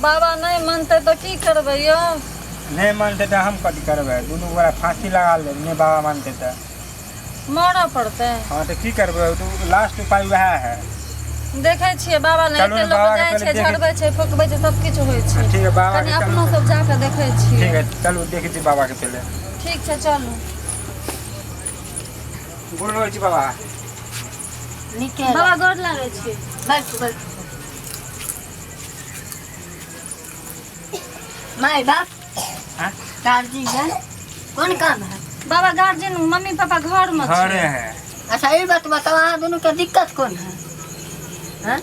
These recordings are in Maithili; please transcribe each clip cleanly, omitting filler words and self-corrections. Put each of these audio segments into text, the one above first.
बाबा नहि मानतै तऽ की करबै यौ? नहि मानतै तऽ हम कथी करबै? दुनू गोरा फाँसी लगा लेब, नहि बाबा मानतै तऽ। मरऽ पड़तै। हँ तऽ की करबै, तऽ लास्ट उपाय वएह है। देखै छियै बाबा लग चलू एते ने, लोक बाबाके जाइ पहिले छै, देखै- झड़बै छै, फुकबै छै, सब किछु होइ छै। ठीक है, बाबाके कनि चलू। अपनो सब जाकऽ देखै छियै। ठीक है, चलू देखै छी बाबाके पहिले। ठीक छै, चलू। गोर लगै छी बाबा। नीके। बाबा, गोर लागै छी। बैठू बैठू। माय बाप। हाँ? गार्जियन कोन काम है? बाबा, गार्जियन मम्मी पापा घर में घरे छै। है। अच्छा, ई बात बताओ, अहाँ दुनू के दिक्कत कोन है? हाँ?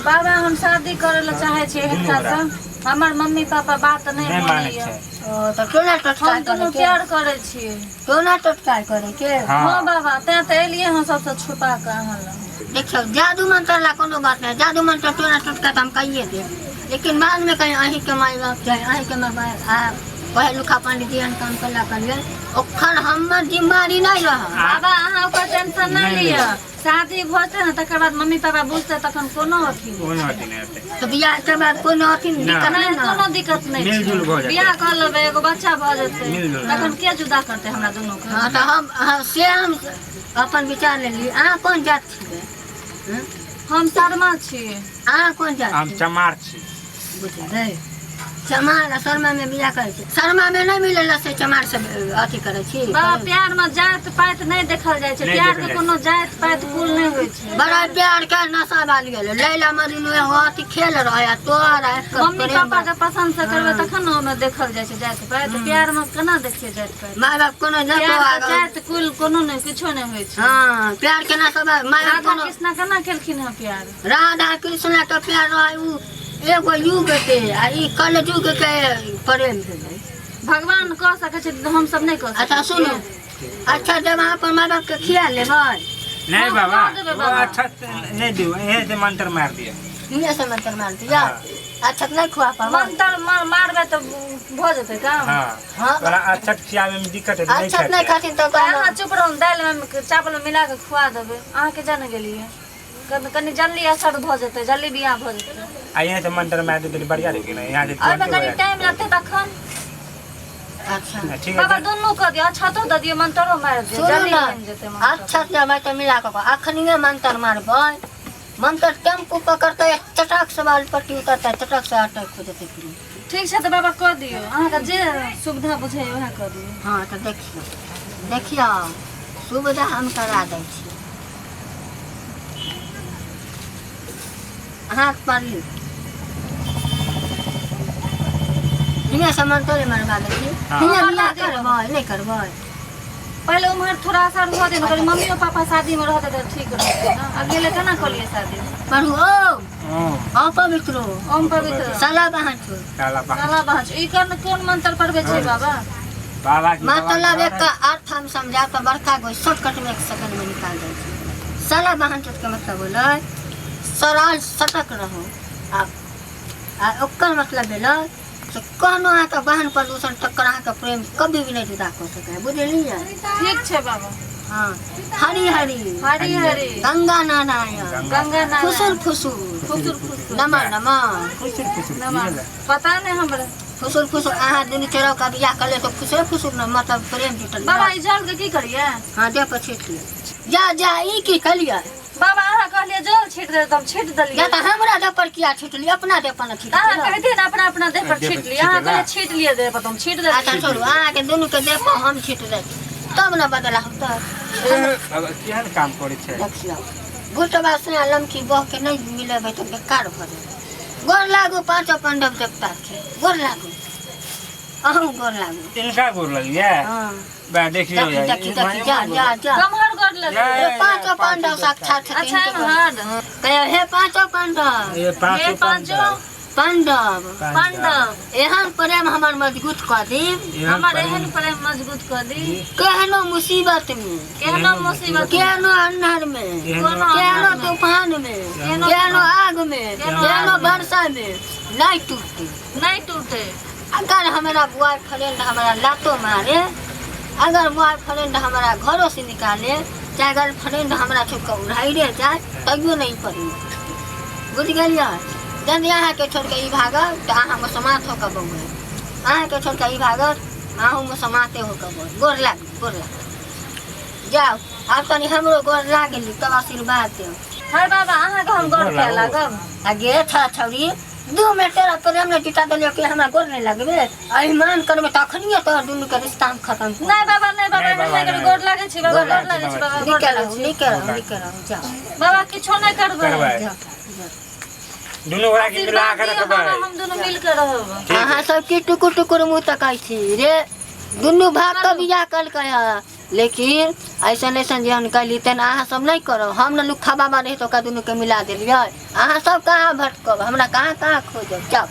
बाबा, हम शादी करे ला चाहे छियै दुनू हिनका गोरा। से। हमर मम्मी पापा बात नहि नहि मानै मानैया। छै। ओ तऽ टोना टोटका हम दुनू करे के? प्यार करै छियै। टोना टोटका करे के? हँ हँ। बाबा, तें तऽ एलियै हँ सबसँ छुपा कऽ अहाँ लग। देखियौ, जादू मंत्र ला कोनो बात नहि। जादू मंत्र, टोना टोटका तऽ हम कहिए देब, लेकिन बादमे कहीं अहीँके माय बाप चाहे अहीँके माय बाप आ पहिलुका पंडित एहन काम केला करियै, ओखन हमर जिम्मेवारी नहि रहत। बाबा, अहाँ ओकर टेंशन नहि नहि लिअ। लिअ। शादी भऽ जेतै ने, तकर बाद मम्मी पापा बुझतै, तखन कोनो अथी नहि। कोनो अथी नहि हेतै। तऽ बियाह के बाद कोनो अथी नहि। दिक्कत नहि, नहि ने? कोनो दिक्कत नहि मिलजुल छै। भऽ जेतै। बियाह कऽ लेबै, एगो बच्चा भऽ जेतै, मिलजुल। तखन के जुदा करतै हमरा दुनू के? हँ, तऽ हम, हँ, से हम अपन विचार लेली। अहाँ कोन जात छियै? हँ? हम शर्मा छी। अहाँ कोन जात हम छियै? चमार छी। बुझलियै, चमार आ शर्मामे बियाह करै छै, शर्मामे नहि मिलेला से चमार से अथी करै छी। बाबा, प्यार में जात पात नहि देखल जाइ छै। नहि प्यार देखल के जाइ। कोनो जात पात कुल नहि होइ छै। बड़ा प्यार के नशा वाली गेलै लैला मजनू एगो अथी खेल रहे आ तोहर आ एकर मम्मी प्रेम। पापा के पसंद से करबै तखन ने ओहिमे देखल जाइ छै जात पात। प्यार में केना देखियै जात पात? माय बाप कोनो नहि। प्यार के जात कुल कोनो नहि, किछो नहि होइ छै। हँ, प्यार के नशा माय बाप राधा कोनो कृष्णा केना केलखिन हँ प्यार? राधा कृष्णा के प्यार रहे उ एगो युग के आ ई कल युग के प्रेम भेलै। भगवान कऽ सकै छै तऽ हमसब नहि कऽ सकै? अच्छा सुनू, अच्छा जब अहाँ अपन माय बाप के खिया लेबै। नहि हम बाबा, दऽ देबै ओ बाबा। अच्छा नहि दियौ, एहे से मंत्र मारि दिअ। हियाँ से मंत्र मार दिया? हाँ। अच्छा नहीं खुआ पाबो। मंत्र मारबै तऽ भऽ जेतै काम? हँ। हाँ। तोरा अच्छा खियाबे में दिक्कत हेतै, नहि अच्छा नहीं खेतै। खाथिन तऽ तऽ अहाँ कहना। चुप रहू, दालि में चावल में मिला कऽ खुआ देबै। अहाँके जाने गेलियै, कनि कनि जल्दी असर भऽ जेतै, जल्दी बियाह भऽ जेतै। आ यहाँ से मंत्र मारि देतै तऽ बढ़िया रहतै ने, यहाँ से ओहिमे तुरन्ते कनि हो जायत। टाइम लगतै तखन। अच्छा। ठीक है। बाबा, दुनू कऽ दियौ, छतो दऽ दियौ, मंत्रो मारि दियौ। सुनू जल्दी ने। बनि जेतै मंत्र। अच्छा देबै तऽ मिला कऽ अखनिए मंत्र मारबै। मंत्र टेम्पू पकड़तै, चटाक से बाल पट्टी उतरतै, चटाक से अटक हो जेतै फिर। ठीक छै तऽ बाबा, कऽ दियौ। अहाँके जे सुविधा बुझाइए उएह कऽ दियौ। हँ, तऽ देखियौ देखियौ, सुविधा हम करा दै छी। हाथ पर ली, हियाँ से मंत्र मरवा दै छी। हाँ। हियाँ बियाह करबै नहि करबै? पहिले उम्हर थोड़ा असर हुअ दियौ ने कनि। मम्मियो पापा शादीमे रहतै तऽ ठीक रहतै ने। अकेले केना कऽ लियै शादी? पढ़ू ओम। ओम। अपवित्रो। ओम पवित्र। साला बहन छो। काला बाबा। साला बहन, ई कोन कोन मंत्र पढ़बै छियै बाबा? बाबा की मतलब बाबा एक अर्थ हम समझा तऽ बड़का गो शॉर्टकट में एक सेकंड में निकाल दै छी। साला बहन चोत के मतलब होलै सरल सटक रहू। आ आ ओकर मतलब भेलै से कोनो अहाँके वाहन प्रदूषण टक्कर अहाँके प्रेम कभी भी नहि जुदा कऽ सकै है, बुझलियै? ठीक छै बाबा। हँ, हरि हरि। हरि हरि। गंगा नारायण। गंगा नारायण। फुसुर फुसुर। फुसुर फुसुर। नमः नमः। फुसुर फुसुर की नमः। भेलै? पता नहि हमरा। फुसुर फुसुर, अहाँ दुनू चोरौ के बियाह कर ले तऽ फुसुरे फुसुर ने, मतलब प्रेम जुटल। बाबा, ई जल के की करियै? हँ, देह पर छीट लिअ। जा जा, ई की कलियै? बाबा, अहाँ कहलियै जल छीट दे तऽ हम छीट देलियै। जा, तऽ हमरा देह पर किया छीटली? अपना देह पर ने छीट। तऽ अहाँ कहतियै ने अपना अपना देह पर देह पर छीट लिअ। अहाँ छीट कहलियै छीट लिअ देह पर, तऽ हम छीट देलियै। अच्छा छोड़ू, अहाँके दुनू के देह पर हम छीट दै छी तब ने बदला होतै। बाबा केहन काम करै छै? देखियौ, भुटबा से लमकी बह के नहि मिलेबै तऽ बेकार भऽ जेतै। गोर लागू, पाँचो पांडव देवता छै, गोर लागू। अहूँ गोर लागू। तिनका गोर लगिए? हँ। बा देखियौ। देखी यार, देखी ई देखी, जा जा जा। कमहर गोर लगिए? हे पाँचो पांडव साक्षात छथिन। अच्छा, एम्हर। कहियो हे पाँचो पांडव। ये हे पाँचो पाँचो पांडव। पांडव। एहन प्रेम हमर मजबूत कऽ दी। हमर एहन प्रेम मजबूत कऽ दी। केहनो मुसीबत में। केहनो मुसीबत में। केहनो अन्हर में। कोनो केहनो अन्हर में। तूफान में। केहनो केहनो आग में। केहनो केहनो आग में। वर्षा में नहीं टूटे। नहि टूटे। अगर हमारा बॉयफ्रेंड हमारा लातो मारे, अगर बॉयफ्रेंड हमारा घरों से निकाले, चाहे गर्लफ्रेंड हमारा छोड़ के उड़ाइले जाए, तैयो नहीं पड़ी। बुझ गेलियै? जल्दी अहाँके छोड़ि कऽ ई भागल तऽ अहाँ मुसलमान हो कऽ बौए, अहाँके छोड़ि कऽ ई भागल, अहूँ मुसलमाते हो कऽ बौए। गोर लाग, गोर लाग, जाउ आब तनी हमरो गोर लागली तब आशीर्वाद देब। हर बाबा, अहाँके हम गोर किया लागब? आ गे छा छौरी, 2 मिनट तोरा प्रेम ने जुटा देलियो कि हमरा गोर नहीं लगबे? अभिमान करबे तखनिए तोरा दुनू के रिश्ता हम खत्म कर। नहीं बाबा, नहीं बाबा, नहीं एहन बाबा, नहि करू। नहीं। गोर लागै छी बाबा, गोर गोर लागै छी बाबा, गोर निकल लागै रहू, छी। निकल रहू, निकल रहू, जाओ। बाबा, किछो नहि करबै। करबै। जाओ, जाओ। दुनू गोरा के मिला आशीर्वाद के दियौ रखबै। बाबा, हम दुनू मिल के रहब। ठीक। अहाँ सब की टुकुर टुकुर मुँह तकै छी रे? दुनू भाग के बियाह कलकै है, लेकिन ऐसन ऐसन जेहन कैली तेहन अहाँ सब नहीं करब। हम ने लुखा बाबा रही तो ओकरा दुनू के मिला देलियै। अहाँ सब कहाँ भटकब, हमरा कहाँ कहाँ खोजब? जाओ।